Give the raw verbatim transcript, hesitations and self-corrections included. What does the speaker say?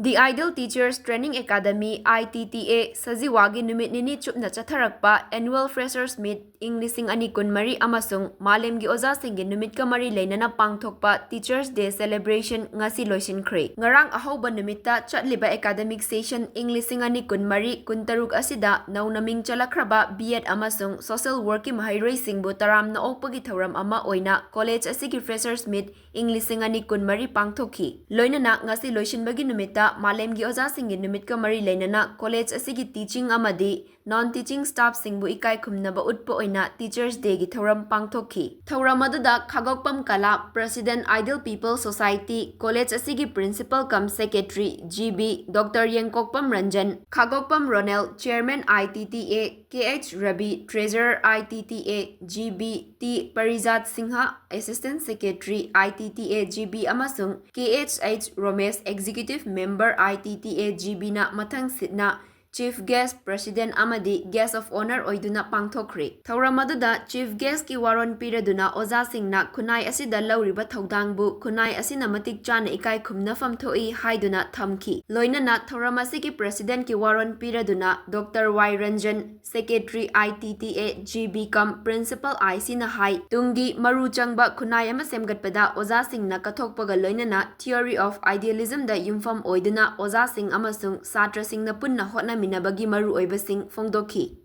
The Ideal Teachers Training Academy, I T T A, ꯁꯖꯤꯋꯥꯒꯤ ꯅꯨꯃꯤꯠ ꯅꯤꯅꯤ ꯆꯨꯞꯅ ꯆꯠꯊꯔꯛꯄ Annual Freshers Meet ꯏꯪ ꯂꯤꯁꯤꯡ ꯑꯅꯤ ꯀꯨꯟꯃꯔꯤ ꯑꯃꯁꯨꯡ ꯃꯥꯂꯦꯝꯒꯤ ꯑꯣꯖꯥꯁꯤꯡꯒꯤ ꯅꯨꯃꯤꯠꯀ ꯃꯔꯤ ꯂꯩꯅꯅ ꯄꯥꯡꯊꯣꯛꯄ Teachers Day Celebration ꯉꯁꯤ ꯂꯣꯏꯁꯤꯟꯈ꯭ꯔꯦ꯫ ꯉꯔꯥꯡ ꯑꯍꯧꯕ ꯅꯨꯃꯤꯠꯇ ꯆꯠꯂꯤꯕ academic session ꯏꯪ ꯂꯤꯁꯤꯡ ꯑꯅꯤ ꯀꯨꯟꯃꯔꯤ ꯀꯨꯟꯇꯔꯨꯛ ꯑꯁꯤꯗ ꯅꯧꯅ ꯃꯤꯡ ꯆꯜꯂꯛꯈ꯭ꯔꯕ B.Ed ꯑꯃꯁꯨꯡ Social Workꯀꯤ ꯃꯍꯩꯔꯣꯏꯁꯤꯡꯕꯨ ꯇꯔꯥꯝꯅ ꯑꯣꯛꯄꯒꯤ ꯊꯧꯔꯝ ꯑꯃ ꯑꯣꯏꯅ college ꯑꯁꯤꯒꯤ Freshers Meet ꯏꯪ ꯂꯤꯁꯤꯡ ꯑꯅꯤ ꯀꯨꯟꯃꯔꯤ ꯄꯥꯡꯊꯣꯛꯈꯤ꯫ ꯂꯣꯏꯅꯅ ꯉꯁꯤ ꯂꯣꯏꯁꯤꯟꯕꯒꯤ ꯅꯨꯃꯤꯠꯇ ꯃꯥꯂꯦꯝꯒꯤ ꯑꯣꯖꯥꯁꯤꯡꯒꯤ ꯅꯨꯃꯤꯠꯀ ꯃꯔꯤ ꯂꯩꯅꯅ college ꯑꯁꯤꯒꯤ teaching ꯑꯃꯗꯤ non-teaching staffꯁꯤꯡꯕꯨ ꯏꯀꯥꯏ ꯈꯨꯝꯅꯕ ꯎꯠꯄ ꯑꯣꯏꯅ Teachers Dayꯒꯤ ꯊꯧꯔꯝ ꯄꯥꯡꯊꯣꯛꯈꯤ꯫ ꯊꯧꯔꯝ ꯑꯗꯨꯗ ꯈꯥꯒꯣꯛꯄꯝ ꯀꯂꯥ, President, Ideal People Society, college ꯑꯁꯤꯒꯤ Principal cum Secretary, G B, Doctor ꯌꯦꯡꯀꯣꯛꯄꯝ Ranjan, ꯈꯥꯒꯣꯛꯄꯝ Ronel, Chairman, I T T A, K H Ravi, Treasurer, I T T A, G B, T ꯄꯔꯤꯖꯥꯠ Singh, Assistant Secretary, I T T A, G B, ꯑꯃꯁꯨꯡ K H H ꯔꯣꯃꯦꯁ, Executive Member, I T T A, G Bꯅ ꯃꯊꯪ ꯁꯤꯠꯅ Chief Guest, President ꯑꯃꯗꯤ Guest of Honour ꯑꯣꯏꯗꯨꯅ ꯄꯥꯡꯊꯣꯛꯈ꯭ꯔꯦ꯫ ꯊꯧꯔꯝ ꯑꯗꯨꯗ Chief Guestꯀꯤ ꯋꯥꯔꯣꯜ ꯄꯤꯔꯗꯨꯅ ꯑꯣꯖꯥꯁꯤꯡꯅ ꯈꯨꯟꯅꯥꯏ ꯑꯁꯤꯗ ꯂꯧꯔꯤꯕ ꯊꯧꯗꯥꯡꯕꯨ ꯈꯨꯟꯅꯥꯏ ꯑꯁꯤꯅ ꯃꯇꯤꯛ ꯆꯥꯅ ꯏꯀꯥꯏ ꯈꯨꯝꯅꯐꯝ ꯊꯣꯛꯏ ꯍꯥꯏꯗꯨꯅ ꯊꯝꯈꯤ꯫ ꯂꯣꯏꯅꯅ ꯊꯧꯔꯝ ꯑꯁꯤꯒꯤ Presidentꯀꯤ ꯋꯥꯔꯣꯜ ꯄꯤꯔꯗꯨꯅ Doctor Y Ranjan, Secretary, I T T A, G B cum Principal, I Cꯅ ꯍꯥꯏ, ꯇꯨꯡꯒꯤ ꯃꯔꯨ ꯆꯪꯕ ꯈꯨꯟꯅꯥꯏ ꯑꯃ ꯁꯦꯝꯒꯠꯄꯗ ꯑꯣꯖꯥꯁꯤꯡꯅ ꯀꯠꯊꯣꯛꯄꯒ ꯂꯣꯏꯅꯅ Theory of Idealismꯗ ꯌꯨꯝꯐꯝ ꯑꯣꯏꯗꯨꯅ ꯑꯣꯖꯥꯁꯤꯡ ꯑꯃꯁꯨꯡ ꯁꯥꯇ꯭ꯔꯁꯤꯡꯅ ꯄꯨꯟꯅ ꯍꯣꯠꯅꯃꯤꯟꯅꯕꯒꯤ ꯃꯔꯨꯑꯣꯏꯕꯁꯤꯡ ꯐꯣꯡꯗꯣꯛꯈꯤ꯫